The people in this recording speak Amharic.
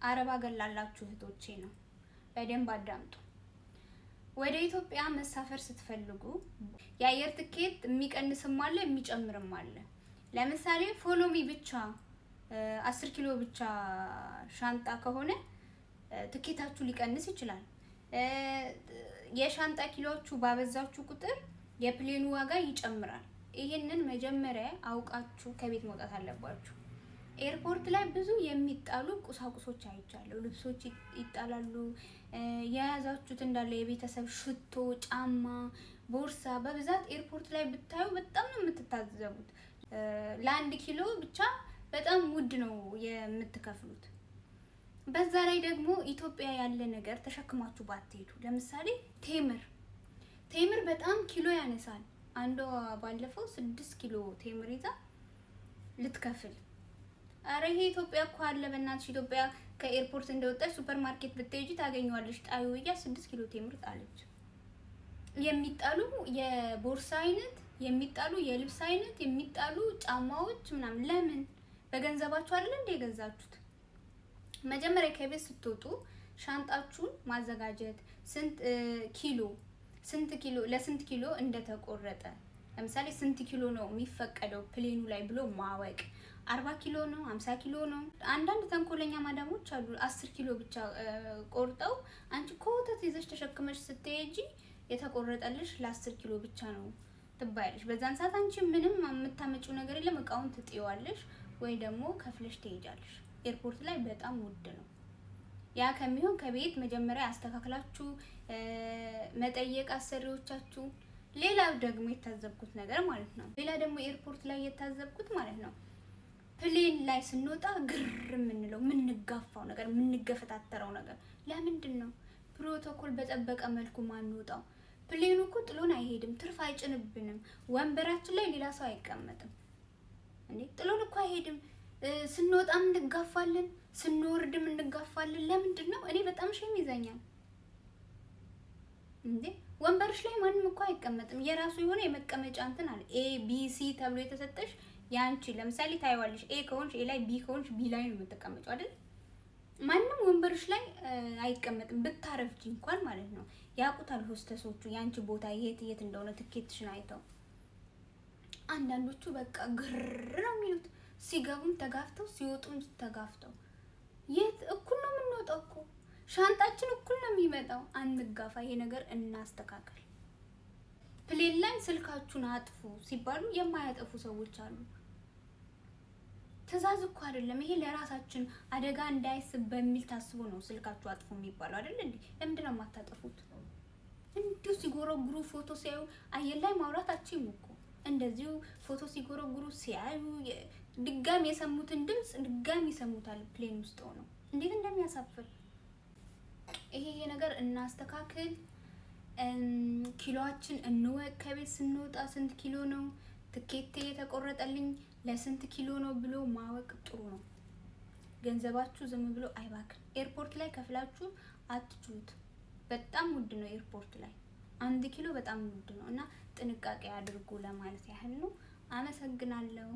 አረብ ሀገር ላላችሁ እህቶቼ ነው። በደንብ አዳምጡ። ወደ ኢትዮጵያ መሳፈር ስትፈልጉ የአየር ትኬት የሚቀንስም አለ፣ የሚጨምርም አለ። ለምሳሌ follow me ብቻ 10 ኪሎ ብቻ ሻንጣ ከሆነ ትኬታችሁ ሊቀንስ ይችላል። የሻንጣ ኪሎችሁ ባበዛችሁ ቁጥር የ plane ኑ ዋጋ ይጨምራል። ይሄንን መጀመሪያ አውቃችሁ ከቤት መውጣት አለባችሁ። ኤርፖርት ላይ ብዙ የሚጣሉ ቁሳቁሶች አይቻለሁ። ልብሶች ይጣላሉ። የያዛችሁት እንዳለ የቤተሰብ ሽቶ፣ ጫማ፣ ቦርሳ በብዛት ኤርፖርት ላይ ብታዩ በጣም ነው የምትታዘቡት። ለ1 ኪሎ ብቻ በጣም ውድ ነው የምትከፍሉት። በዛ ላይ ደግሞ ኢትዮጵያ ያለ ነገር ተሸክማችሁ ባትሄዱ፣ ለምሳሌ ቴምር፣ ቴምር በጣም ኪሎ ያነሳል። አንዷ ባለፈው 6 ኪሎ ቴምር ይዛ ልትከፍል፣ አረ ይሄ ኢትዮጵያ እኮ አለ፣ በእናትሽ ኢትዮጵያ ከኤርፖርት እንደወጣሽ ሱፐር ማርኬት ብትሄጂ ታገኘዋለሽ። ጣዩ እያ 6 ኪሎ ቴምር ጣለች። የሚጣሉ የቦርሳ አይነት፣ የሚጣሉ የልብስ አይነት፣ የሚጣሉ ጫማዎች ምናምን ለምን? በገንዘባችሁ አይደል እንደ የገዛችሁት? መጀመሪያ ከቤት ስትወጡ ሻንጣችሁን ማዘጋጀት፣ ስንት ኪሎ ለስንት ኪሎ እንደተቆረጠ፣ ለምሳሌ ስንት ኪሎ ነው የሚፈቀደው plane ኑ ላይ ብሎ ማወቅ። 40 ኪሎ ነው፣ 50 ኪሎ ነው። አንዳንድ ተንኮለኛ ማዳሞች አሉ። 10 ኪሎ ብቻ ቆርጠው አንቺ ኮተት ይዘሽ ተሸክመሽ ስትሄጂ የተቆረጠልሽ ለ10 ኪሎ ብቻ ነው ትባያለሽ። በዛን ሰዓት አንቺ ምንም የምታመጪው ነገር የለም። እቃውን ትጥይዋለሽ ወይ ደግሞ ከፍለሽ ትሄጃለሽ። ኤርፖርት ላይ በጣም ውድ ነው። ያ ከሚሆን ከቤት መጀመሪያ አስተካክላችሁ መጠየቅ አሰሪዎቻችሁ። ሌላ ደግሞ የታዘብኩት ነገር ማለት ነው። ሌላ ደግሞ ኤርፖርት ላይ የታዘብኩት ማለት ነው፣ plane ላይ ስንወጣ ግር የምንለው፣ የምንጋፋው ነገር፣ የምንገፈታተረው ነገር ለምንድን ነው? ፕሮቶኮል በጠበቀ መልኩ ማንወጣው? Plane ኑ እኮ ጥሎን አይሄድም፣ ትርፍ አይጭንብንም። ወንበራችን ላይ ሌላ ሰው አይቀመጥም። እንዴ፣ ጥሎን እኮ አይሄድም። ስንወጣም እንጋፋለን፣ ስንወርድም እንጋፋለን። ለምንድን ነው? እኔ በጣም shame ይዘኛል። እንዴ፣ ወንበርሽ ላይ ማንም እኮ አይቀመጥም። የራሱ የሆነ የመቀመጫ እንትን አለ። A B C ተብሎ የተሰጠሽ ያንቺ፣ ለምሳሌ ታይዋለሽ። A ከሆንሽ A ላይ፣ B ከሆንሽ B ላይ ነው የምትቀመጪው አይደል? ማንም ወንበርሽ ላይ አይቀመጥም፣ ብታረፍጂ እንኳን ማለት ነው። ያውቁታል ሆስተሶቹ ያንቺ ቦታ የት የት እንደሆነ ትኬትሽን አይተው። አንዳንዶቹ በቃ ግር ነው የሚሉት። ሲገቡም ተጋፍተው ሲወጡም ተጋፍተው። የት እኩል ነው የምንወጣው እኮ፣ ሻንጣችን እኩል ነው የሚመጣው። አንጋፋ፣ ይሄ ነገር እናስተካከል። Plane ላይ ስልካችሁን አጥፉ ሲባሉ የማያጠፉ ሰዎች አሉ። ትዕዛዝ እኮ አይደለም ይሄ፣ ለራሳችን አደጋ እንዳይስብ በሚል ታስቦ ነው ስልካችሁ አጥፉ የሚባለው አይደል እንዴ? ለምንድን ነው የማታጠፉት? እንዲሁ ሲጎረጉሩ ፎቶ ሲያዩ አየር ላይ ማውራት አትችይም እኮ። እንደዚሁ ፎቶ ሲጎረጉሩ ሲያዩ ድጋሚ የሰሙትን ድምፅ ድጋሚ ይሰሙታል plane ውስጥ ሆነው። እንዴት እንደሚያሳፍር! ይሄ ነገር እናስተካክል። ኪሎአችን እንወቅ። ከቤት ስንወጣ ስንት ኪሎ ነው ትኬቴ የተቆረጠልኝ፣ ለስንት ኪሎ ነው ብሎ ማወቅ ጥሩ ነው። ገንዘባችሁ ዝም ብሎ አይባክን። ኤርፖርት ላይ ከፍላችሁ አትችሉት። በጣም ውድ ነው። ኤርፖርት ላይ 1 ኪሎ በጣም ውድ ነው እና ጥንቃቄ አድርጉ ለማለት ያህል ነው። አመሰግናለሁ።